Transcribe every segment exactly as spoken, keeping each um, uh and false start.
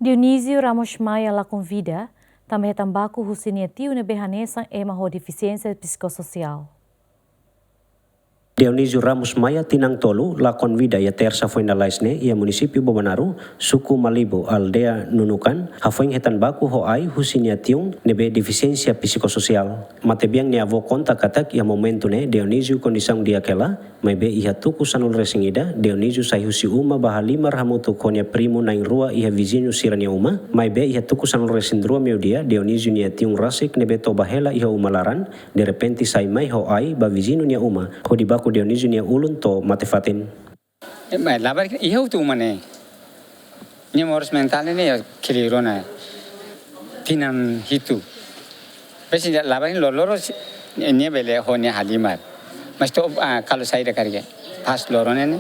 Dionísio Ramos Maia la konvida, tanba hetan baku husi nia tiu ne'ebé hanesan ema ho defisiénsia psikososiál. Dionísio Ramos Maia, tinan tolu, la konvida iha tersa foin lalais ne'e iha munisípiu Bobonaro, suku Malibu, aldeia Nunukan, hafoin hetan baku ho ai husi nia tiun ne'ebé defisiénsia psikososiál. Matebian nia avó konta katak iha momentu ne'e Dionísio kondisaun di'ak hela, maibé iha tuku sanulu-resin-ida, Dionísio sai husi uma ba halimar hamutuk ho nia primu na'in-rua iha viziñu sira-nia uma, maibé iha tuku sanulu-resin-rua meiudia, Dionísio nia tiun rasik ne'ebé toba hela iha uma laran, derrepente sai mai ho ai ba viziñu nia uma, hodi baku Dionísio nia ulun to'o mate fatin. Eh, mas labarik iha hotu uma ne'e. Nia moras mentál ne'e iha keliru ona tinan hitu. Besi labarik loroloron si, nia bele ho nia halimar. Mas to'o, ah, kalau saida karik, pas loron ne'e,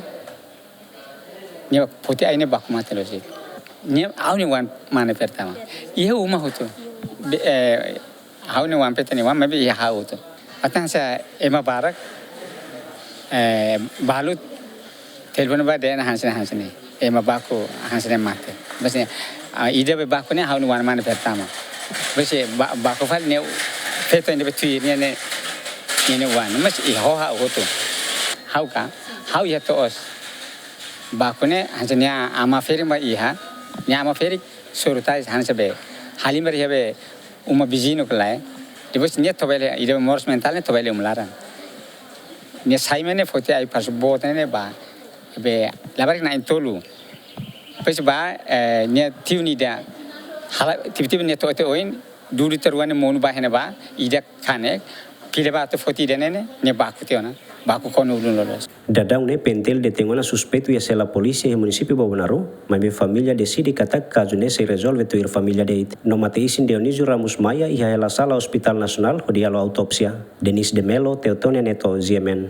nia foti ai ne'e baku mate loos. Nia ha'u-nia oan mane pertama. Iha uma hotu. Be-, eh, ha'u-nia oan, feto nia oan, maibé iha ha'u hotu. Entaun hanesan ema barak, eh, balu telefone ba dehan hanesan, hanesan ne'e. Ema baku hanesan ne'e mate. Besi, ah, ida be baku ne'e ha'u-nia oan mane pertama. Besi ba-, baku fali ne'e feto ida be tuir nia ne'e, nia ne'e oan. Mas iha ha'u hotu. Ha'u ka, ha'u iha to'os. Baku ne'e hanesan nia ama ferik mak iha, nia ama ferik soru tasi hanesan be halimar iha be uma viziñu ka lae. Depois nia toba hela, ida be moras mentál ne'e toba hela uma laran. Nia sai mai ne'e foti ai pas boot ne'e ba. Be labarik na'in-tolu. Depois ba, eh, nia tiu nia ida. Hala, tiba-tiba nia to'o tiha oin, dudu tiha rua ne'e monu ba iha ne'ebá, ida kanek, fila ba atu foti ida ne'e ne'e, nia baku tiha ona, baku kona ulun loloos. Daudaun ne'e PNTL detein ona suspeitu iha sela polísia iha munisípiu Bobonaro, maibé família deside katak kazu ne'e sei rezolve tuir família de'it. No mate-isin Dionísio Ramos Maia iha hela sala Hospitál Nasionál hodi halo autópsia. Denis de Melo, Teotonia Neto, G M N.